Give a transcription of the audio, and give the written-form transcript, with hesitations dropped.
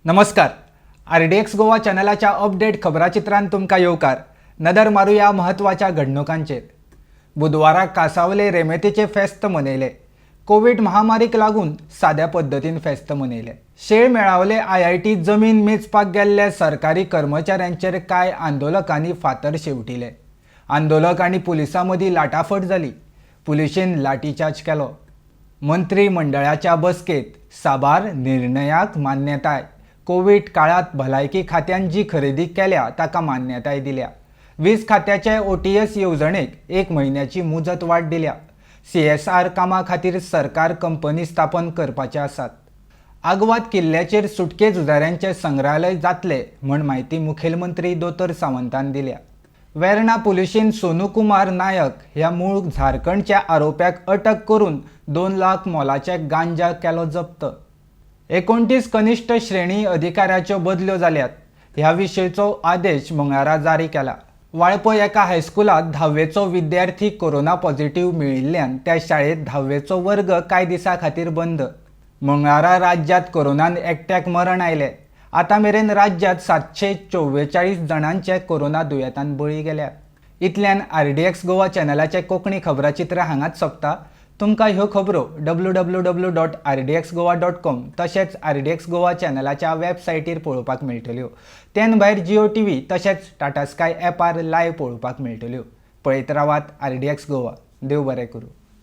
नमस्कार, RDX Goa चॅनलाच्या update खबराचित्रांत तुमकां येवकार. नदर मारुया म्हत्वाच्या घडणुकांचेर. बुधवारा कासावले रेमेतीचे फेस्त मनयले. कोवीड महामारीक लागून साद्या पद्दतीन फेस्त मनयले. शेळ मेळावले आयआयटी जमीन मेजपाक गेल्ल्या सरकारी कर्मचाऱ्यांचेर कांय आंदोलकांनी फातर शेवटिले. आंदोलक आनी पुलिसां मदीं लाटाफट जाली. पुलिशेन लाठीचार्ज केलो. मंत्रीमंडळाच्या बसकेत साबार निर्णयाक मान्यताय. कोवीड काळात भलायकी खात्यान जी खरेदी केल्या ताका मान्यताय दिल्या. वीज खात्याचे ओटीएस येवजणेक एक म्हयन्याची मुजत वाड दिल्या. सीएसआर कामां खातीर सरकार कंपनी स्थापन करपाचे आसात. आगवाद किल्ल्याचेर सुटके झुजाऱ्यांचे संग्रहालय जातले म्हण म्हायती मुखेलमंत्री दोतोर सावंतान दिल्या. वेर्णा पुलिशेन सोनू कुमार नायक ह्या मूळ झारखंडच्या आरोप्याक अटक करून 2 लाख मोलाचे गांजा केलो जप्त. 29 कनिश्ठ श्रेणी अधिकाऱ्याच्यो बदल्यो जाल्यात. ह्या विशींचो आदेश मंगळारा जारी केला. वाळपय एका हायस्कुलांत धाव्वेचो विद्यार्थी कोरोना पॉझिटिव्ह मेळिल्ल्यान त्या शाळेत धाव्वेचो वर्ग कांय दिसां खातीर बंद. मंगळारा राज्यांत कोरोनान एकट्याक मरण आयलें. आतां मेरेन राज्यांत 744 जाणांचे कोरोना दुयेंतान बळी गेल्यात. इतल्यान आरडीएक्स गोवा चॅनलाचें कोंकणी खबराचित्र हांगाच सोंपता. तुमकां ह्यो खबरो www.rdxgoa.com तशेंच आरडीएक्स गोवा चॅनलाच्या वेबसायटीर पळोवपाक मेळटल्यो. तेन भायर जिओ टीव्ही तशेंच टाटा स्काय ॲपार लायव्ह पळोवपाक मेळटल्यो. पळयत रावात आरडीएक्स गोवा. देव बरें करूं.